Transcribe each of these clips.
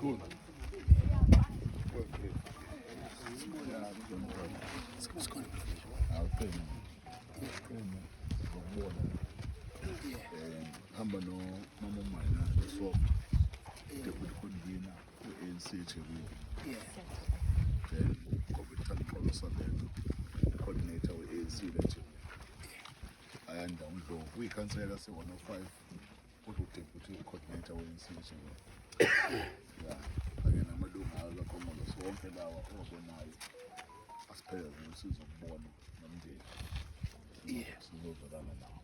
Mkhulu. Awuqini. Qini. Ngokubona. Hamba no mama uMayina so deputy convener we-ANC eThekwini. Then Comrade Thanduxolo Sabelo, coordinator we-ANC eThekwini. Ayanda uNdlovu uyikhansela lase-105 kodwa uDeputy Coordinator we-ANC eThekwini. Ya, kanye namalungu ayo kaKhongolose wonke lawa owabonayo asiphelezele ukuthi sizokubona nomndeni. Sizozwelana nawo.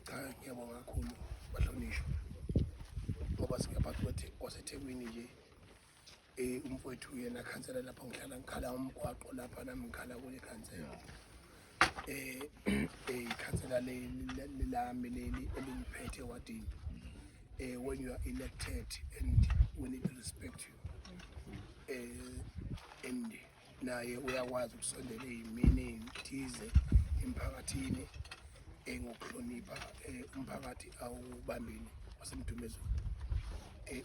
Cha, ngiyabonga kakhulu bahlonishwa ngoba singaphathi kwaseThekwini nje umfowethu yena khansela lapho ngihlala ngikhala umgwaqo lapha nami ngikhala kule khansela ikhansela lami leli elingiphethe ewadini. When you are elected and we need to respect you, and naye uyakwazi ukusondela ey'mini ey'thize emphakathini ngokuhlonipha umphakathi awubambile waseMdumezulu.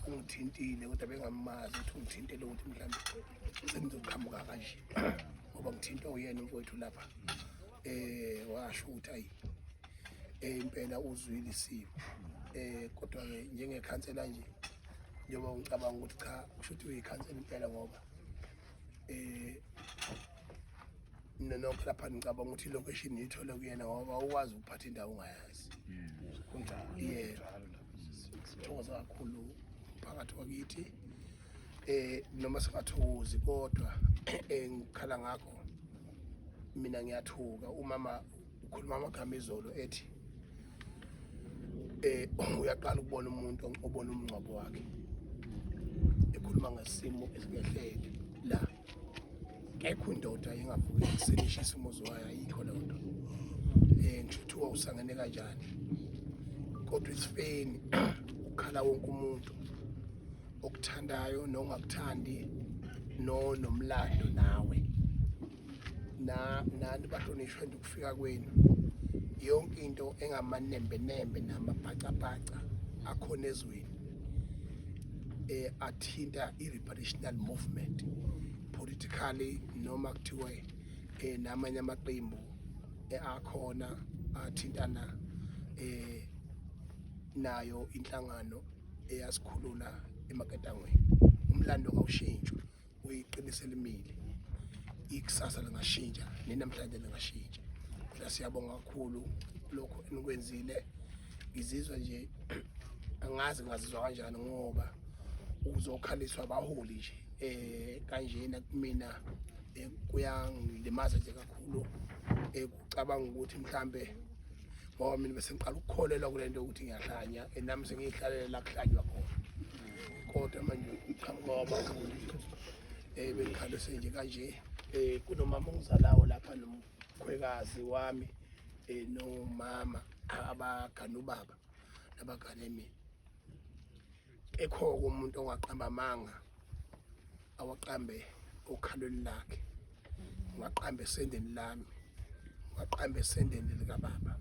Ungithintile kodwa bengamazi ukuthi ungithintele ukuthi mhlawumbe sengizoqhamuka kanje ngoba ngithintwe uyena umfowethu lapha, washo ukuthi ayi impela uzwile isimo, kodwa-ke njengekhansela nje njengoba ngicabanga ukuthi cha, kusho ukuthi uyikhansela impela ngoba nonke lapha ngicabanga ukuthi ilocation ngiyithole kuyena ngoba ukwazi ukuphatha indawo ungayazi. Yebo, sithokoza kakhulu phakathi kwakithi, noma singathokozi kodwa ngikhala ngakho mina ngiyathuka. Umama ukhuluma amagama izolo ethi uyaqala ukubona umuntu obona umngcwabo wakhe, ekhuluma ngesimo esingehlele la. Kekho indoda engavuki ekuseni ishisa umuzi wayo, ayikho leyo nto. Ngisho kuthiwa usangene kanjani kodwa isifeni ukukhala wonke umuntu okuthandayo nongakuthandi no nomlando nawe na nani bahlonishwa nje ukufika kwenu. Yonke into engamanembenembe namabhacabhaca akhona ezweni athinta i-reparational movement politically noma kuthiwe namanye amaqembu akhona athintana nayo inhlangano eyasikhulula emaketangweni, umlando kawushintshwa, uyiqinise limile. Ikusasa lingashintsha nenamhlanje lingashintsha, kodwa siyabonga kakhulu lokho enikwenzile. Ngizizwa nje angazi ngazizwa kanjani ngoba uzokhaliswa abaholi nje kanjena kumina kuyangilimaza nje kakhulu kucabanga ukuthi mhlambe ngoba mina bese ngiqala ukukholelwa kule nto ukuthi ngiyahlanya, nami sengiyihlalela la kuhlanywa khona, kodwa manje uqhamuka wabaholi bengikhalise nje kanje. Kunomama ongizalayo lapha nomkhwekazi wami nomama abagana ubaba nabagane mina. Ekho umuntu ongaqamba amanga awaqambe okhalweni lakhe, ngiwaqambe esendeni lami, ngiwaqambe esendeni likababa,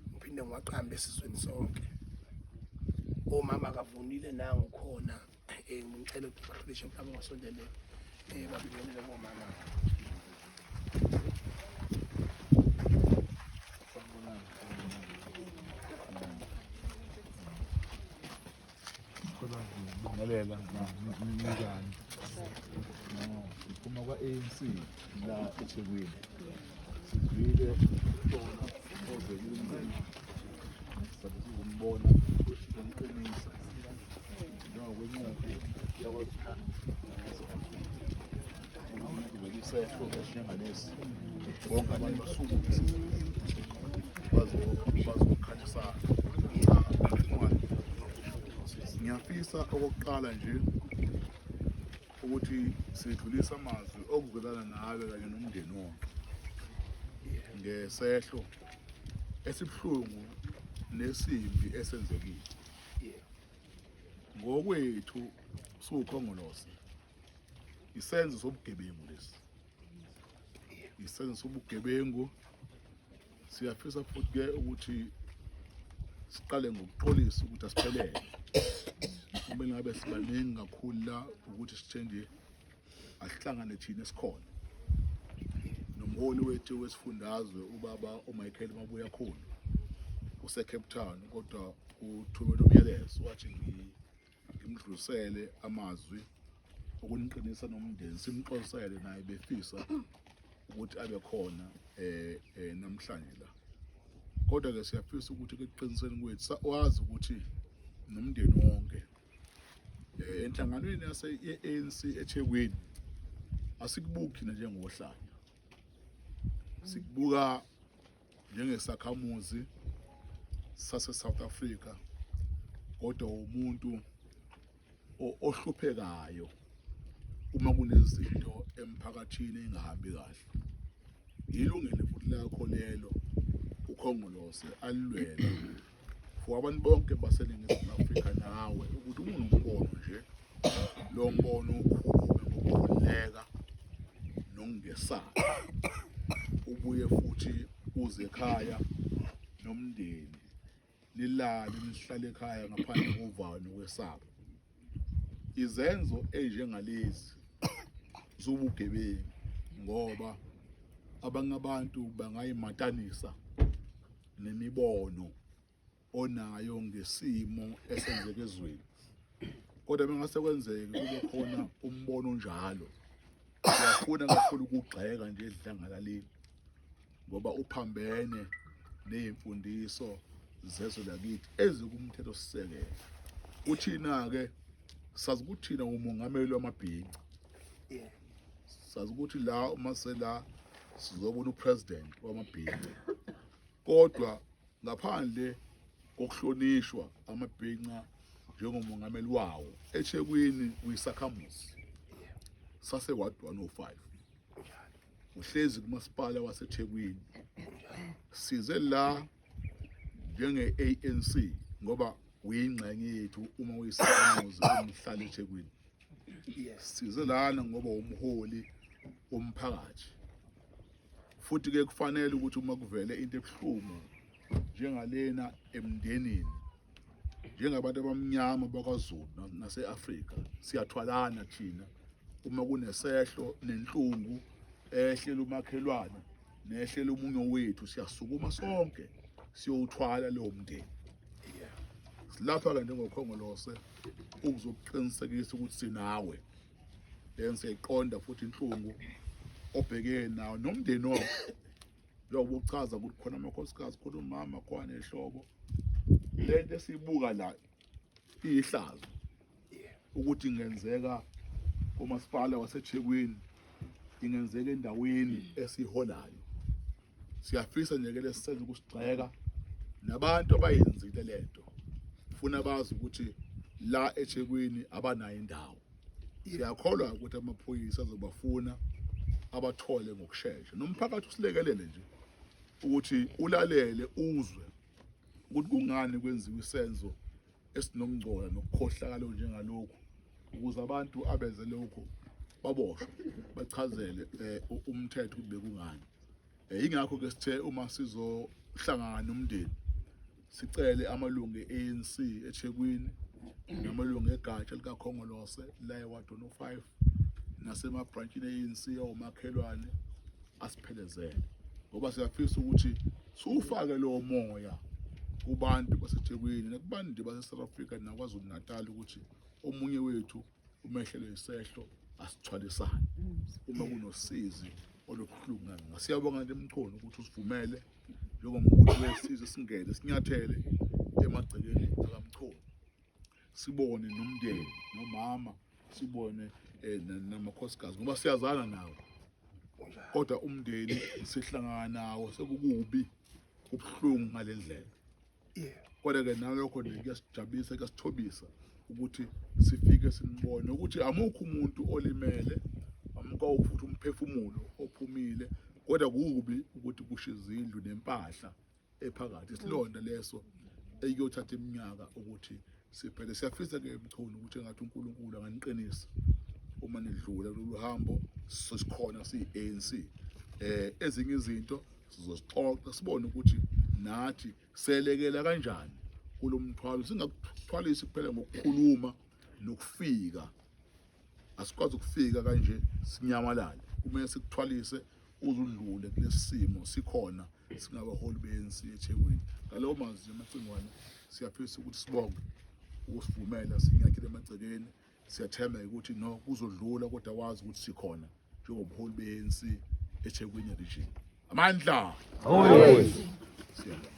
ngiphinde ngiwaqambe esizweni sonke. Omama akavunile nangu khona, ngicela ukuthi bahlonishwe mhlawumbe basondele babingelele komama. Kodwa ngibingelela ninjani? No, siphuma kwa-ANC la eThekwini. Sizwile umhlola ovelile umndeni. Sabe sizombona sizomqinisa. Njengokwenqubo yakwaZulu. Kuvela isehlo esinjengalesi. Bonke abantu basukume bazokhanyisa. Ngiyafisa okokuqala nje ukuthi sidlulise amazwi okuzwelana nawe kanye nomndeni wonke ngesehlo esibuhlungu nesimbi esenzekile. Ngokwethu siwuKhongolose, isenzo sobugebengu lesi, isenzo sobugebengu. Siyafisa futhi ke ukuthi siqale ngokuxolisa ukuthi asiphelele. Kumele ngabe sibaningi kakhulu la ukuthi sithe nje asihlangane thina esikhona nomholi wethu wesifundazwe ubaba uMichael Mabuyakhulu use-Cape Town, kodwa uthumele umyalezo wathi ngimdlulisele amazwi ukuniqinisa nomndeni, simxolisele naye befisa ukuthi abe khona namhlanje la. Kodwa ke siyafisa ukuthi ekuqiniseni kwethu wazi ukuthi nomndeni wonke enhlanganweni yase ANC eThekwini asikubuki thina njengohlanya, sikubuka njengesakhamuzi sase South Africa, kodwa umuntu ohluphekayo uma kunezinto emphakathini engahambi kahle. Ilungelo futhi lakho lelo uKhongolose alilwela for abantu bonke baseNingizimu Afrika nawe ukuthi uma unombono nje, lo mbono ukhulume ngokukhululeka nokungesabi, ubuye futhi uze ekhaya nomndeni, nilale nihlale ekhaya ngaphandle kovalo nokwesaba. Izenzo ezinjengalezi zobugebengu, ngoba abanye abantu bangayimatanisa nemibono onayo ngesimo esenzeka ezweni, kodwa bengase kwenzeke kube khona umbono onjalo, uyafuna kakhulu ukugxeka nje edlangalaleni ngoba uphambene nezimfundiso zezwe lakithi ezikumthetho sisekelo. Uthina-ke sazi ukuthi thina umongameli wamabhinca, sazi ukuthi la uma sela sizobona upresident wamabhinca, kodwa ngaphandle kokuhlonishwa amabhinca njengomongameli wawo eThekwini, uyisakhamuzi sase Ward 105, uhlezi kumasipala waseThekwini. Size la njenge-ANC ngoba uyingxenye yethu uma uyisakhamuzi umhlala eThekwini. Size lana ngoba umholi womphakathi, futhi ke kufanele ukuthi uma kuvele into ebuhlungu njengalena emndenini, njengabantu abamnyama bakwaZulu nase-Afrika, siyathwalana thina uma kunesehlo nenhlungu ehlela umakhelwane nehlela omunye wethu, siyasukuma sonke siyowuthwala lowo mndeni. Silapha-ke njengoKhongolose ukuzokuqinisekisa ukuthi sinawe, then siyayiqonda futhi inhlungu obhekene nawo nomndeni wakho, njengoba uchaza ukuthi khona amakhosikazi, khona umama, khona nehlobo. Lento esiyibuka la iyihlazo ukuthi ingenzeka kumasipala waseThekwini, ingenzeka endaweni esiholayo. Siyafisa nje ke lesisenza ukusigxeka nabantu abayenzile lento, funa bazi ukuthi la eThekwini abanayo indawo. Siyakholwa ukuthi amaphoyisa azobafuna abathole ngokushesha, nomphakathi usilekelele nje ukuthi ulalele uzwe ukuthi kungani kwenziwa isenzo esinokungcola nokukhohlakala njengalokhu, ukuze abantu abenze lokhu baboshwe, bachazele umthetho ukuthi bekungani. Ingakho ke sithe uma sizohlangana nomndeni sicele amalungu e-ANC eThekwini namalungu egatsha likaKhongolose la eWard 105 nasemabhrantshini e-ANC omakhelwane asiphelezele, ngoba siyafisa ukuthi siwufake lowo moya kubantu baseThekwini nakubantu nje base-South Africa naKwaZulu Natal ukuthi omunye wethu umehlelwe isehlo, asithwalisane uma kunosizi olubuhlungu kangaka. Siyabonga nje Mchunu ukuthi usivumele njengomholi wesizwe singene sinyathele emagcekeni akaMchunu, sibone nomndeni nomama, sibone namakhosikazi ngoba siyazana nawo, kodwa umndeni sihlangana nawo sekukubi kubuhlungu ngale ndlela. Kodwa ke nalokho nje kuyasijabulisa, kuyasithobisa ukuthi sifike sinibone ukuthi amukho umuntu olimele, amukho futhi umphefumulo ophumile, kodwa kubi ukuthi kusho izindlu nempahla ephakathi, isilonda leso ekuyothatha iminyaka ukuthi siphele. Siyafisa ke Mchunu ukuthi engathi uNkulunkulu anganiqinisa uma nidlula lolu hambo. Sikhona siyi-ANC, ezinye izinto sizosixoxa sibone ukuthi nathi selekela kanjani kulo mthwalo, singakuthwalisi kuphela ngokukhuluma. nokufika. Asikwazi ukufika kanje sinyamalale, kumele sikuthwalise uzudlule kulesi simo sikhona singabaholi be-ANC eThekwini. Ngalowo mazwi amacingwane, siyafisa ukuthi sibonge ukusivumela sinyathele emagcekeni. Siyathemba ukuthi no kuzodlula, kodwa wazi ukuthi sikhona njengobuholi be-ANC eThekwini region. Amandla! Siyabonga.